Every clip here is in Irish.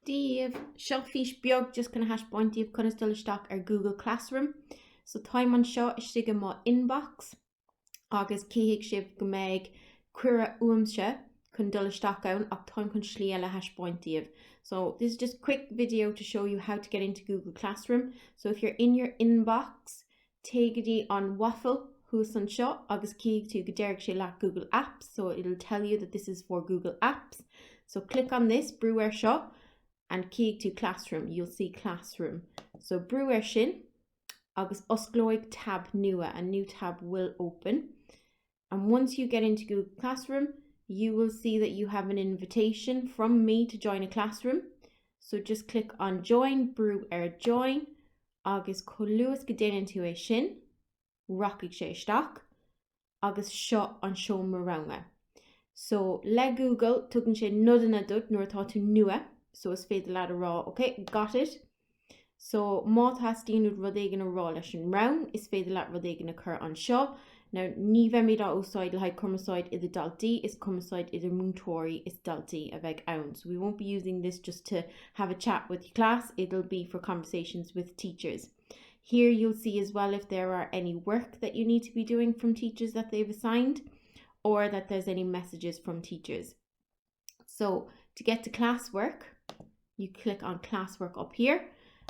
Dia daoibh, seo fís beag just chun a thaispeáint daoibh conas dul isteach ar Google Classroom. So táim anseo istigh i mo inbox agus cífidh sibh go mbeidh cuireadh uaimse chun dul isteach ann ach táim chun slí eile a thaispeáint daoibh. So this is just quick video to show you how to get into Google Classroom. So if you're in your inbox, Téigh go dtí an waffle thuas anseo agus cífidh tú go déarfaidh sé leat Google Apps, so it'll tell you that this is for Google Apps. So click on this, brú air seo, and cífidh tú Classroom, you'll see Classroom. So brú air sin agus osclóidh tab nua, a new tab will open. And once you get into Google Classroom, you will see that you have an invitation from me to join a classroom. So just click on join, brú ar join, agus chomh luath is go déanann tú é sin, rachaidh sé isteach agus seo an seomra ranga. So le Google tugann sé nodanna duit nuair atá tú nua, so is féidir leat a rá ok, got it. So, má theastaíonn uait rud éigin a rá leis an rang, is féidir leat rud éigin a chur anseo. Now, ní bheimid á úsáid le haghaidh cumarsáid idir daltaí, is cumarsáid idir múinteoirí is daltaí a bheidh ann. So, we won't be using this just to have a chat with your class, it'll be for conversations with teachers. Here you'll see as well if there are any work that you need to be doing from teachers that they've assigned or that there's any messages from teachers. So to get to classwork, you click on classwork up here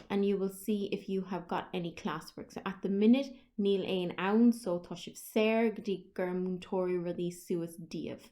and you will see if you have got any classwork. So at the minute níl aon ann so tá sibh saor go dtí go gcuireann múinteoirí rudaí suas daoibh.